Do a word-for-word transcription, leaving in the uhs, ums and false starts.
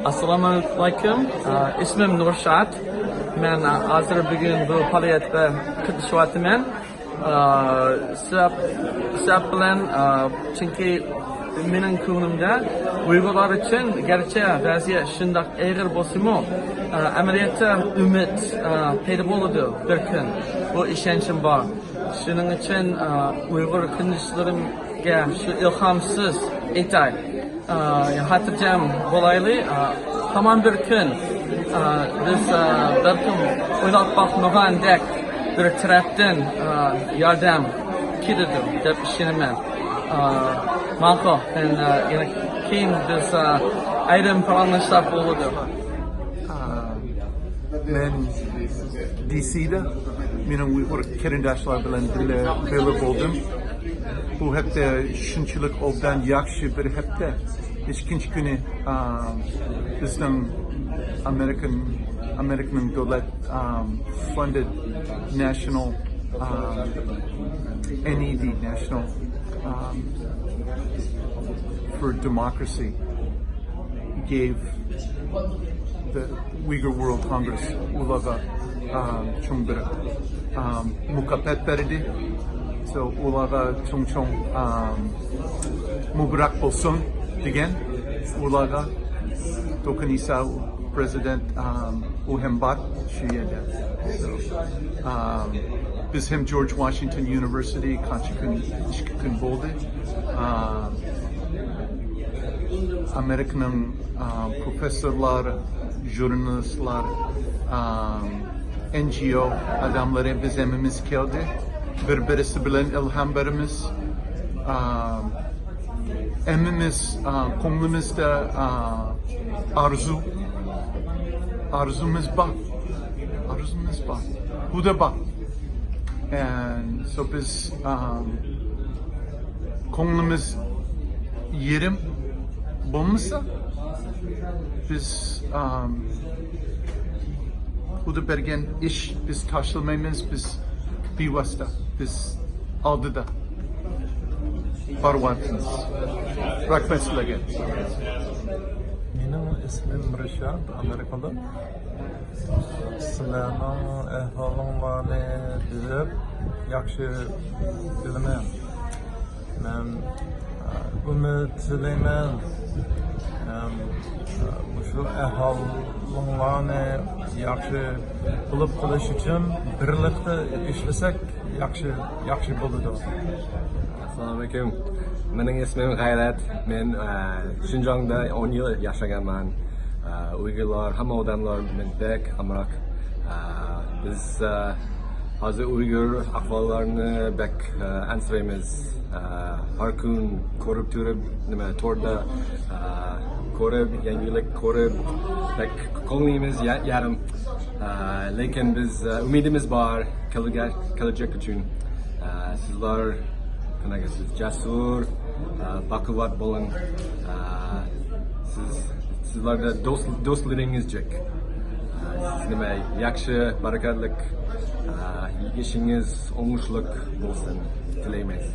ئەسسالامۇ ئەلەيكۇم. ئىسمىم نۇرشات. مەن ھازىر بۈگۈن بۇ پائالىيەتكە قاتنىشىۋاتىمەن. ئا، سەۋەب، سەۋەب بىلەن، ئا، چۈنكى مېنىڭ كۆڭلۈمدە ئۇيغۇرلار ئۈچۈن گەرچە ۋەزىيەت شۇنداق ئېغىر بولسىمۇ، ئا، ئەمەلىيەتتە ئۈمىد، ئا، پەيدا بولىدۇ بىر كۈن. بۇ ئىشەنچىم بار. شۇنىڭ ئۈچۈن، ئا، ئۇيغۇر قېرىنداشلىرىمغا شۇ ئىلھامسىز ئېيتاي. ئا، خاتىرجەم بولايلى. ئا، ھامان بىر كۈن، ئا، بىز، ئا، بەلكىم ئويلاپ باقمىغاندەك بىر تەرەپتىن، ئا، ياردەم كېلىدۇ دەپ ئىشىنىمەن. ئا، ماقۇل. مەن، ئا، يەنە كېيىن بىز، ئا، ئايرىم پاراڭلاشساق بولىدۇ. ئا، مەن دى سىدا مېنىڭ ئۇيغۇر قېرىنداشلار بىلەن بىللە بىللە بولدۇم. بۇ ھەپتە شۇنچىلىك ئوبدان ياخشى بىر ھەپتە. ئىككىنچى كۈنى، ئا، بىزنىڭ ئامېرىكان، ئامېرىكىنىڭ دۆلەت، ئا، فاندېد ناشنال، ئا، ئېن ئى دى، ناشنال، ئا، فور دېموكراسى گېيڤ دە ئۇيغۇر ۋورلد كونگرېس ئۇلارغا، ئا، چوڭ بىر، ئا، مۇكاپات بەردى. سو، ئۇلارغا چوڭ-چوڭ، ئا، مۇبارەك بولسۇن دېگەن. ئۇلارغا توكۇنسا پرېزىدېنت، ئا، ئۇ ھەم بار شۇ يەردە. سو، ئا، بىز ھەم جورج ۋاشىنگتون يۇنىۋېرسىتېتى قانچە كۈن، ئىككى كۈن بولدى. ئا، ئامېرىكىنىڭ، ئا، پروفېسسورلار، ژۇرنالىستلار، ئا، ئېن جى ئو ئادەملىرى، بىز ھەممىمىز كەلدى. بىر-بىرسى بىلەن ئىلھام بېرىمىز. ئا، ھەممىمىز، ئا، كۆڭلىمىزدە، ئا، ئارزۇ، ئارزۇمىز بار. ئارزۇمىز بار. بۇ دا بار. ئەن سو بىز، ئا، كۆڭلىمىز يېرىم بولمىسا، بىز، ئام، خۇدا بەرگەن ئىش، بىز تاشلىمايمىز، بىز بىۋاسىتە، بىز ئالدىدا بارىۋاتىمىز. رەھمەت سىلەرگە. مېنىڭ ئىسمىم رىشات، ئامېرىكىلىق. سىلەرنىڭ ئەھۋالىڭلارنى بىلىپ ياخشى بىلىمەن. مەن، ئە، ئۈمىد تىلەيمەن. ئەم، ئە، مۇشۇ ئەھۋالىڭلارنى ياخشى بولۇپ قېلىش ئۈچۈن بىرلىكتە ئىشلىسەك ياخشى، ياخشى بولىدۇ. ئەسسالامۇئەلەيكۇم. مېنىڭ ئىسمىم غەيرەت. مەن، ئە، شىنجاڭدا ئون يىل ياشىغانمەن. ئە، ئۇيغۇرلار، ھەممە ئادەملەر مەن بەك ئامراق. ئە، بىز، ئە، ھازىر ئۇيغۇر ئەھۋاللارنى بەك، ئە، ئەنسىرەيمىز. ئە، ھەر كۈن كۆرۈپ تۇرۇپ، نېمە، توردا، ئە، كۆرۈپ، يەڭگىلىك كۆرۈپ، بەك كۆڭلىمىز يا-، يېرىم. ئە، لېكىن بىز، ئە، ئۈمىدىمىز بار كەلگە-، كەلەچەك ئۈچۈن. ئە، سىزلەر قانداق، سىز جەسۇر، ئە، باقۇۋۋەت بولۇڭ. ئە، سىز، سىزلەردە دوست، دوستلىرىڭىز جىق. ئە، سىز نېمە، ياخشى، بەرىكەتلىك، ئە، ئىشىڭىز ئوڭۇشلۇق بولسۇن تىلەيمىز.